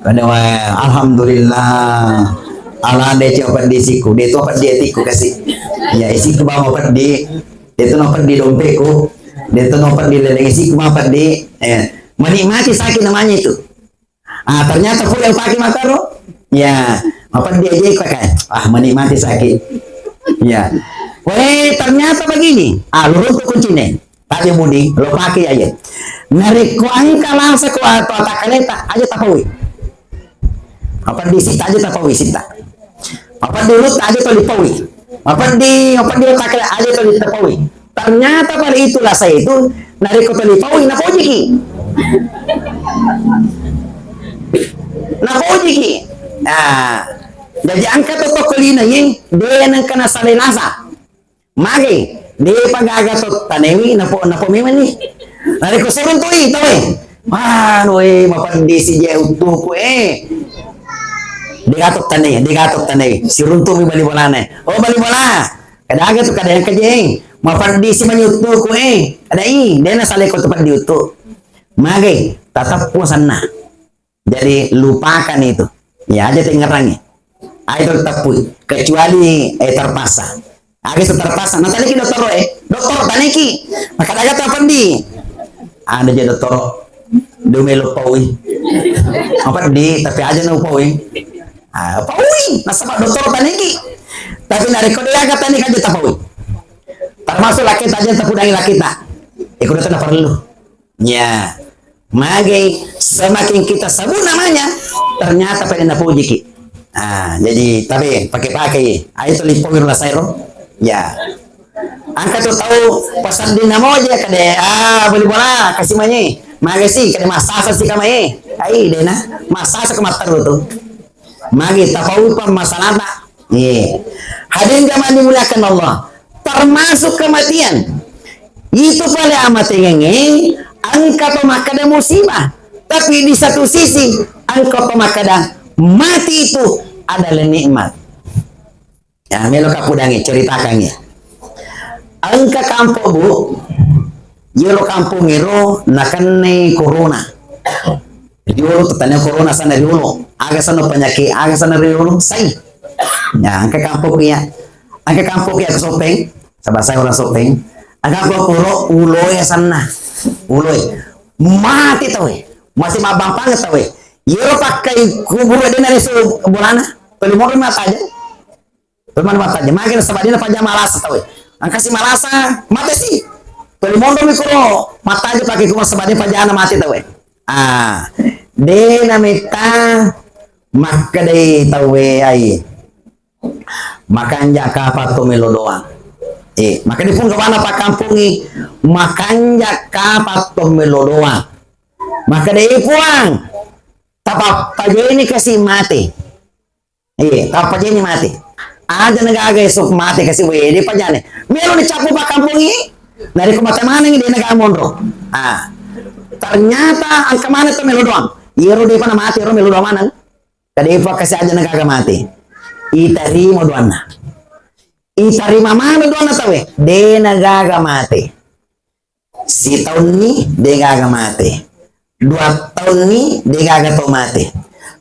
Kada wa, alhamdulillah. Ala de cuma peddi siku, de to peddi atiku kasi. Ya, isiku bawa peddi. De to no peddi dompetku. De to no peddi leleng isiku ma peddi. Eh, menikmati sakit namanya itu. Ah, ternyata pun yang pakai makaro, ya, apa dia aja pakai? Ah, menikmati sakit. Ya. Weh, ternyata begini. Ah, lo runtu kuncine. Tapi mudi, lo pakai aja. Narekko engka lasa ko atau atakaleta, aja tapawi. Apa di sita aja tapawi sita. Apa dulu aja to lipawi. Apa di, apa di otak aja to lipawi. Ternyata pada itu lasa itu, narekko to lipawi, napojiki. Napojiki. Nah, jadi engka to tokko lino ye, de nengka nasalai lasa. Mage, depa gaga to tanewi, napo, napo memang ni. Narekko surung tui, tawe. Anu, eh, mapeddi si je uttuku, eh. Degatok tane, degatok tane. Siruntu mi bali bolana. Oh, bali bola. Kada aga tu kada yang kejeng. Mapeddi si mani uttuku, eh. Kada i, dena saleko tu peddi uttu. Mage, tatappu sanna. Jadi lupakan itu. Ya aja tengerangi. Ayo tetap kecuali eh terpaksa. Aga terpaksa. Nah, tadi ki dokter eh. Dokter tadi ki. Maka daga tu peddi. Ada je dokter. Dumelo paui. Apa di tapi aja no paui. Ah, paui. Nasaba dokter tadi ki. Tapi narekko dia kata ni kaja tapaui. Termasuk laki aja tapudangi laki tak. Ikut dokter perlu. Ya, mage semakin kita sebut namanya, ternyata pada napojiki. Ah, jadi tapi pakai-pakai. Ayo tu lipo wiro lasairo. Ya. Angka tu tahu pasal di nama aja kade. Ah, beli bola kasih manye. Mage sih kade masasa sih kamae. Ai dena masasa kematar tu. Magi tapaupa masalahta. Iya. Hadirin jamaah dimuliakan Allah. Termasuk kematian. Itu pale amatengengnge engka pemakkada musibah. Tapi di satu sisi engka pemakkada mati itu adalah nikmat. Ya, melo kapudangi ceritakangi. Engka kampung, Bu. Yero kampung ero nakenne corona. Riolo tetane corona sana riolo. Aga sana penyakit, aga sana riolo sai. Ya, engka kampung ya. Engka kampung ya ke Sopeng. Sabab saya orang Sopeng. Engka kampung kuro uloe sana. Uloe. Mati tawe. Masih mabang banget tawe. Yero pakai kubur dena reso bolana. Tolong mau mata aja. Teman mata aja, mage nasaba dena paja malasa tau e. Angkasi malasa, mate si. Tuli monro mi kuro, mata aja pake kuma saba de pajana mate tau e. Ah, dena metta makkedai tau e ai. Makanja kapang to melo doang. Eh, makkedai pung gapana pakkampungi, makanja kapang to melo doang. Makkedai puang, tapappajeni kasi mate. Iya, tappa jeni mate. Aja na gaga esok mate kasi wede pajane. Melo ni cappu pakkampungi. Narekko mate manengi de na gaga monro. Ah. Ternyata angka mana to melo doang. Yero depa na mate ro melo doang maneng. Kadepa kasi aja na gaga mate. Itarima doanna. Itarima mana doanna tawe. De na gaga mate. Sitaunni degaga mate, dua taunni degaga to mate,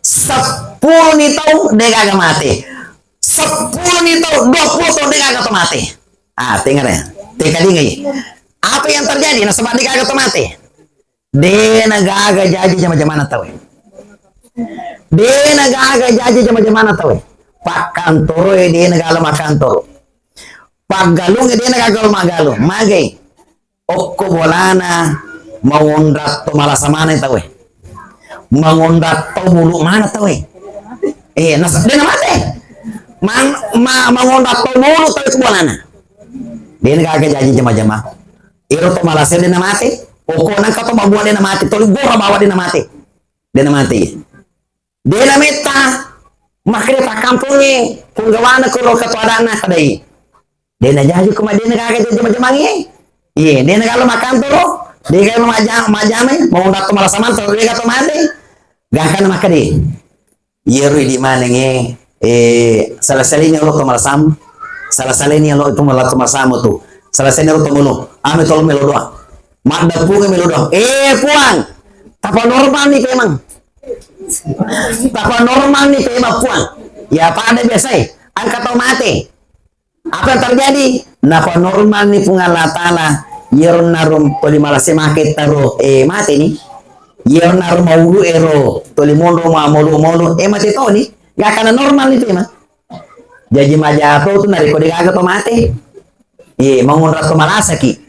seppuluni tau degaga mate, seppuluni tau, dua puluh tau degaga to mate. Ah, tengere, tekalingai. Apa yang terjadi? Nasaba degaga to mate. Dena gaga jaji jama-jamana tau. Dena gaga jaji jama-jamana tau. Pakkantoro e dena gala makkantoro. Paggalung e dena gaga magalung. Magai. Okko bolana mangonratto malasa maneng tauwe. Mangonratto mulu mana tauwe. Eh, nas-, dena mate. Man-, ma-, mangonratto mulu tauwe ku bolana. Dena gaga jaji jama-jama. Iro to malasa dena mate. Okko nangka to mabbua de' namate, toli gora bawa de' namate. De' namate. De' nametta makkeda pakkampongnge punggawana koro katuadanna kadai. De' najaji ko ma de' nagaga jama-jamangnge. Iye, de' nagalo makkantoro, de' galo maja-, majamai, mau datto malasa manto, de' gato mate. Gangkanna makkeda. Iyaro idi manengnge, eh, sala-salani olo to malasamu, sala-salani olo to mala-, to malasamu tu, sala-salani olo to molo, ame tolo melo doang. Maddeppungi melo doang. Eh, Puang, tapa normal ni pemang. Tapa normal ni pemang, Puang. Ya, pada biasa, eh. Angka tau mate. Apa yang terjadi? Napa normal ni Puang Allah Ta'ala, iyaro naro toli malase make taro, eh, mate ni. Iyaro naro maulu ero, toli monro ma molo-molo, eh, mate toni. Gak kana normal ni tu, emang. Jaji maja to tu narekko de' gaga to mate. Iye, mangunra to malasaki.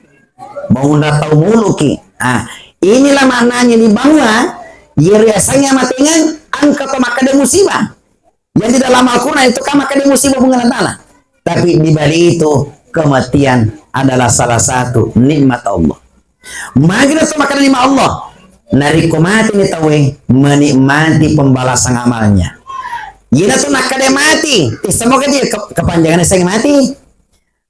Mangunra tau muluki. Ah, inilah maknanya ni bahwa iyaro yasengnge amatengnge engka to makkeda musibah. Yang di dalam Al-Quran itu kan makkeda musibah Puang Allah Ta'ala. Tapi di balik itu, kematian adalah salah satu nikmat Allah. Magi na to makkeda nikmat Allah. Narekko mati ni tauwe, menikmati pembalasan amalnya. Iyana tu nakkeda mati, eh, semoga dia ke-, kepanjangan saya mati.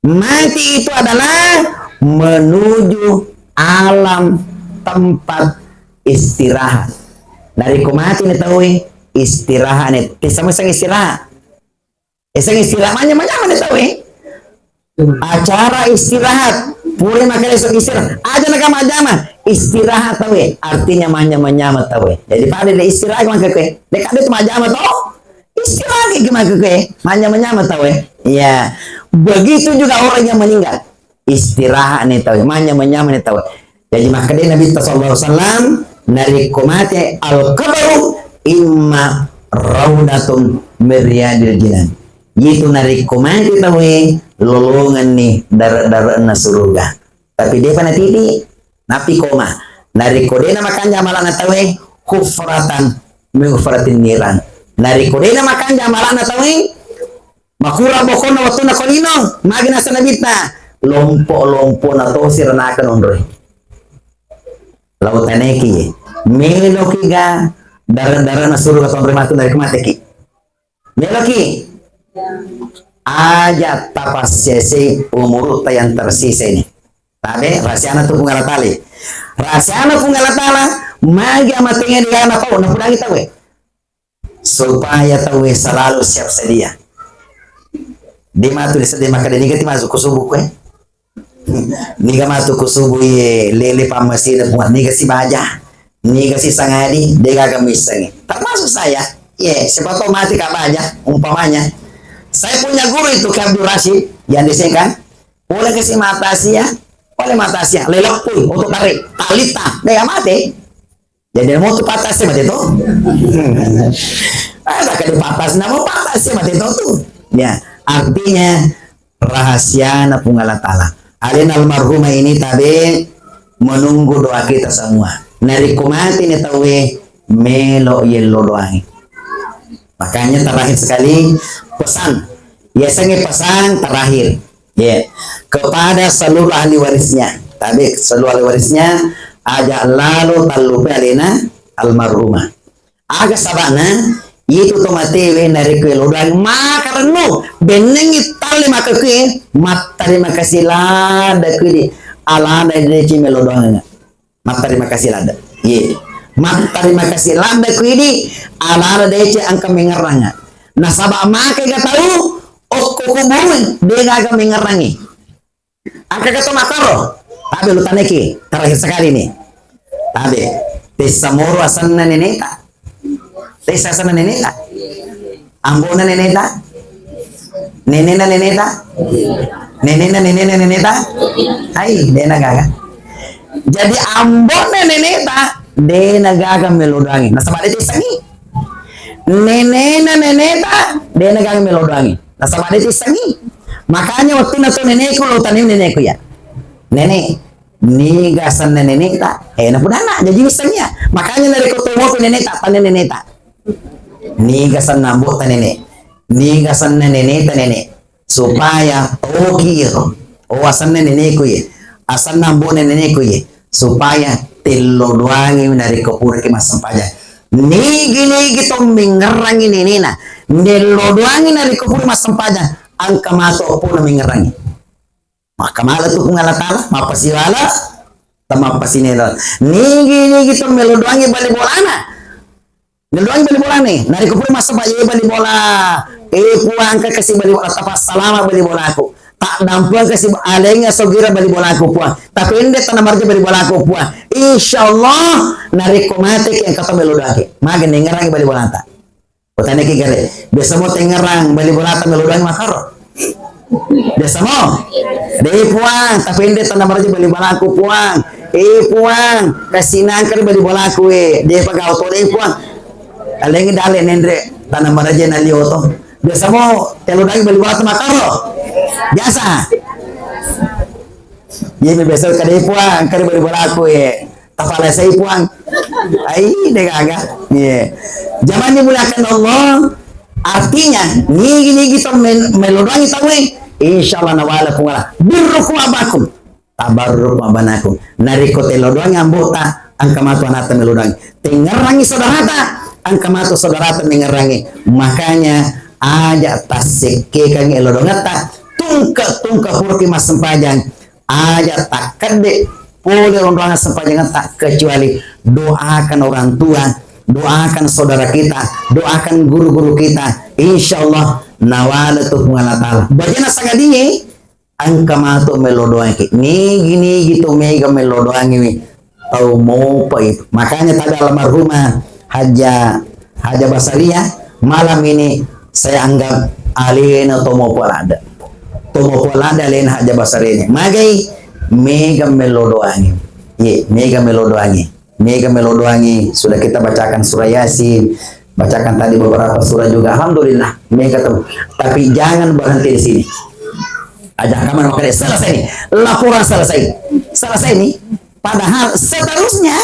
Mati itu adalah menuju alam tempat istirahat. Narekko mati ni tauwe, istirahat ni. Eh, sama sang istirahat. Eh, sang istirahat, manyameng-nyameng ni tauwe. Acara istirahat. Pura makkeda esok istirahat. Aja na kamajama. Istirahat tauwe. Artinya manyameng-nyameng tauwe. Jadi pada de' istirahat makkeda koe. De' kade tu majama to. Istirahat ki makkeda koe. Manyameng-nyameng tauwe. Iya. Begitu juga orang yang meninggal. Istirahat ni tauwe. Manyameng-nyameng ni tauwe. Jaji makkeda Nabitta sallallahu alaihi wasallam, narekko mate, al-qabru imma raudatun min riyadil jinan. Itu narekko mate tauwe, lolongenni dare-dare'na suruga. Tapi de'pa natiti, napi koma. Narekko de' namakanja amala'na tauwe, hufratan min hufratin niran. Narekko de' namakanja amala'na tauwe, makurang bokonna wettunna ko lino, magi naseng Nabitta, lompo-lompona tosi ranaka nonroi. Lau taneki, meloki ga dare-dare'na suruga tonroi matu narekko mateki. Meloki. Aja tapassesei umurutta yang tersisa ini. Tabe, rahasiana tu Puang Allah Ta'ala. Rahasiana Puang Allah Ta'ala, magi amatengnge de' gaga napau, napudangi tauwe. Supaya tauwe selalu siap sedia. De' matu disedia makkeda niga ti masuk ku subuh koe. Niga matu ku subuh iye lele pammasina Puang, niga si baja, niga si sangadi, de' gaga missengi. Termasuk saya. Ye, siapa tahu mati ka baja, umpamanya. Saya punya guru itu, Ki Abdul Rashid, yang di Sengkang. Boleh kasih mata sia, boleh mata sia, leleppui, untuk tarik, talita, de' mate. Jadi, mau tu patah sih mati tu. Ah, tak ada patah, nama patah sih mati tu tu. Ya, artinya rahasiana Puang Allah Ta'ala. Alena almarhumah ini tabe menunggu doa kita semua. Narekko mati ni tauwe, melo yello doangi. Makanya terakhir sekali pesan. Biasanya pesan terakhir. Ya. Kepada seluruh ahli warisnya. Tabe seluruh ahli warisnya, aja lalo tallupai alena almarhumah. Aga sabana, itu to matewe narekko lo doang makarennu, bennengi talle makakue, mattarima kasih lada kudi, alada deci melo doang. Mattarima kasih ladde. Ye. Mattarima kasih ladde ku idi, alala dece engka mengerranga. Nasaba make ga tau okko kuburueng de gaga mengerrangi. Engka ga to makkaro. Tabe lu taneki, terakhir sekali nih. Tabe. Tessa moro asenna neneta. Tessa asenna neneta. Ambona neneta? Nenena neneta? Nenena nenena neneta? Hai, dena gaga. Jadi ambona neneta, dena gaga melodangi. Nasaba de tissengi. Nenena neneta, dena gaga melodangi. Nasaba de tissengi. Makanya waktu nato neneku lo tani neneku ya. Nenek, niga senna neneta? Eh, napudana, jadi wissengi ya. Makanya narekko tomopi neneta, tani neneta. Niga senna ambo'ta nene? Niga senna neneta nene? Supaya toki iyaro. Oh, asenna neneku ye. Asenna ambo'na neneku ye. supaya tello doangi narekko puraki massempajang. Nigi-nigi to mengngerangi nenena, nello doangi narekko pura massempajang, engka matu appona mengngerangi. Makkamala tu Puang Allah Ta'ala, mappasiwala, tamappasinélo. Nigi-nigi to melo doangi bali bolana. Melo doangi bali bolana. Narekko pura massempajang bali bola, eh Puang, engka kasi bali bola, tapassalama bali bolaku. Taddampeng kasi alengnge sogira bali bolaku Puang. Tapende tanah marja bali bolaku Puang. Insya Allah, narekko mateki engka to melo doangi. Maga nengngerangi bali bolata. Utaneki gare, biasa mo tengngerang bali bolata melo doangi makkaro. Biasa mo. De Puang, tapende tanah marja bali bolaku Puang. Eh Puang, kasi nangkari bali bolaku eh. De pagau to de Puang. Alengngi dale nenre tanah marja nalio to. Biasa mo telo doangi bali bolata makkaro. Biasa. Iya, biasa kada Puang, kada bali bolaku eh. Tapalesai Puang. Ai, de gaga. Iya. Jamani mulakan Allah. Artinya, nigi-nigi to men- melo doangi tau eh. Insya Allah nawala Puang Allah. Birrukum abakum. Tabarruk mabanakum. Narekko telo doangi ambota, engka matu anata melo doangi. Tengngerangi saudarata, engka matu saudarata mengngerangi. Makanya aja tassekkekangi elo doangetta, tungke-tungke puraki massempajang, aja takkedde pole ronroang sempajangetta, kecuali doakan orang tua, doakan saudara kita, doakan guru-guru kita. Insya Allah nawala tu Puang Allah Ta'ala. Bajana sangadinge, engka matu melo doangi. Nigi-nigi to mega melo doangi wi. Tau mopa itu. Makanya tadi almarhumah Haja, Haja Basaria malam ini saya anggap alena to mopa lada. To mopa lada alena Haja Basaria. Magai mega melo doangi. Ye, mega melo doangi. Mega melo doangi, sudah kita bacakan surah Yasin, bacakan tadi beberapa surah juga. Alhamdulillah, mega tuh. Tapi jangan berhenti di sini. Aja kamu makanya selesai nih. Laporan selesai. Selesai nih. Padahal seterusnya,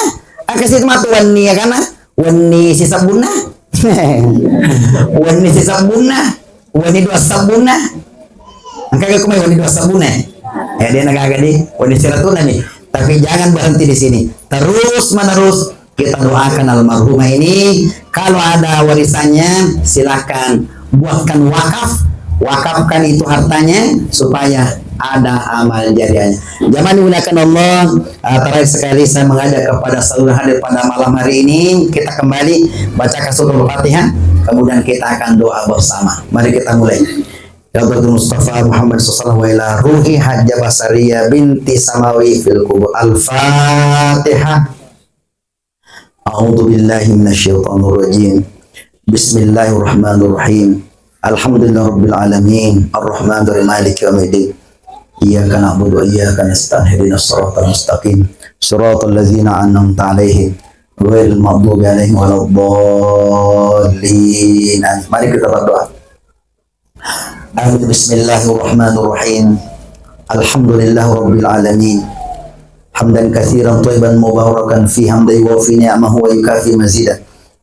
akan situ matu wenni ya karena wenni si sabunna. Wenni si sabunna. Wenni dua sabunna. Engka ga kumai wenni dua sabunna. Eh, dia nagaga di wenni siratuna nih. Tapi jangan berhenti di sini. Terus menerus kita doakan almarhumah ini. Kalau ada warisannya, silakan buatkan wakaf. Wakafkan itu hartanya supaya ada amal jariahnya. Jamaah dimuliakan Allah, eh, terakhir sekali saya mengajak kepada seluruh hadir pada malam hari ini, kita kembali bacakan surah Al-Fatihah, kemudian kita akan doa bersama. Mari kita mulai. Ya Mustafa Muhammad sallallahu alaihi wasallam wa ila ruhi Hajjah Basariyah binti Samawi fil kubur. Al-Fatihah. A'udzu billahi minasy syaithanir rajim. Bismillahirrahmanirrahim. Alhamdulillahirabbil alamin. Arrahmanirrahim. Maliki yaumiddin. Iyyaka na'budu wa iyyaka nasta'in. Ihdinas siratal mustaqim. Siratal ladzina an'amta 'alaihim ghairil maghdubi 'alaihim waladdallin. Amin. Mari kita berdoa. Amin. Bismillahirrahmanirrahim. Alhamdulillahirabbil alamin. Hamdan katsiran thayyiban mubarakan fihi hamdan yuwafi ni'amahu wa yukafi mazidah.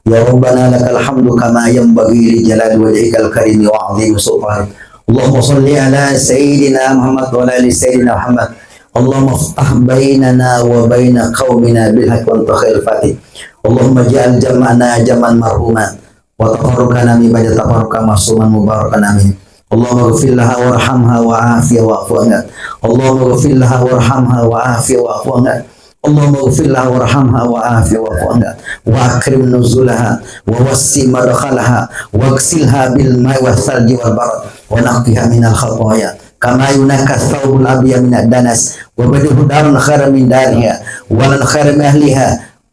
Ya Rabbana lakal hamdu kama yanbaghi li jalali wajhikal karimi wa 'azimi sultanik. Allahumma shalli ala sayyidina Muhammad wa ala ali sayyidina Muhammad. Allahumma iftah bainana wa baina qaumina bil haqqi wa anta khairul fatih. Allahumma ij'al jam'ana jam'an marhuma. Wa tafarraqana min ba'di tafarraqan ma'suman mubarakan amin. Allahumma ighfir laha warhamha wa afiha wa'fu anha. Allahumma ighfir laha warhamha wa afiha wa'fu anha. Allahumma ighfir laha warhamha wa afiha wa'fu anha. Wa akrim nuzulaha wa wassi madkhalaha waghsilha bil ma'i was salji wal barad wa naqqiha minal khataya kama yunaqqa thawbul abyad minad danas wa abdilha daran khairan min dariha wa ahlan khairan min ahliha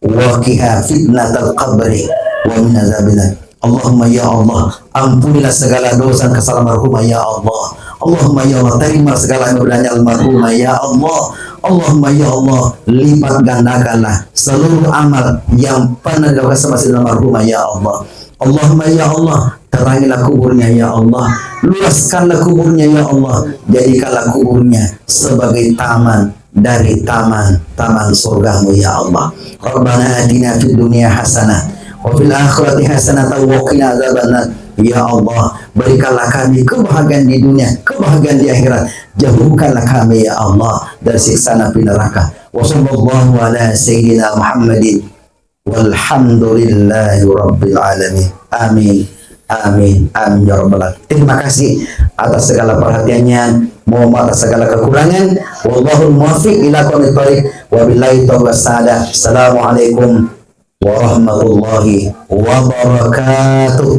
wa qiha fitnatal qabri wa min azabil nar. Allahumma ya Allah, ampunilah segala dosa kesalahan almarhumah ya Allah. Allahumma ya Allah, terima segala ibadahnya almarhumah ya Allah. Allahumma ya Allah, lipat gandakanlah seluruh amal yang pernah dilakukan sama si almarhumah ya Allah. Allahumma ya Allah, terangilah kuburnya ya Allah. Luaskanlah kuburnya ya Allah. Jadikanlah kuburnya sebagai taman dari taman-taman surgamu ya Allah. Rabbana atina fid dunya hasanah wa fil akhirati hasanatan wa qina adzabannar. Ya Allah, berikanlah kami kebahagiaan di dunia, kebahagiaan di akhirat. Jauhkanlah kami, ya Allah, dari siksa api neraka. Wa sallallahu ala sayyidina Muhammadin walhamdulillahi rabbil alamin. Amin. Amin. Amin ya rabbal alamin. Terima kasih atas segala perhatiannya. Mohon maaf atas segala kekurangan. Wallahul muwaffiq ila aqwamit thariq. Wabillahi taufiq was sa'adah. Assalamualaikum warahmatullahi wabarakatuh.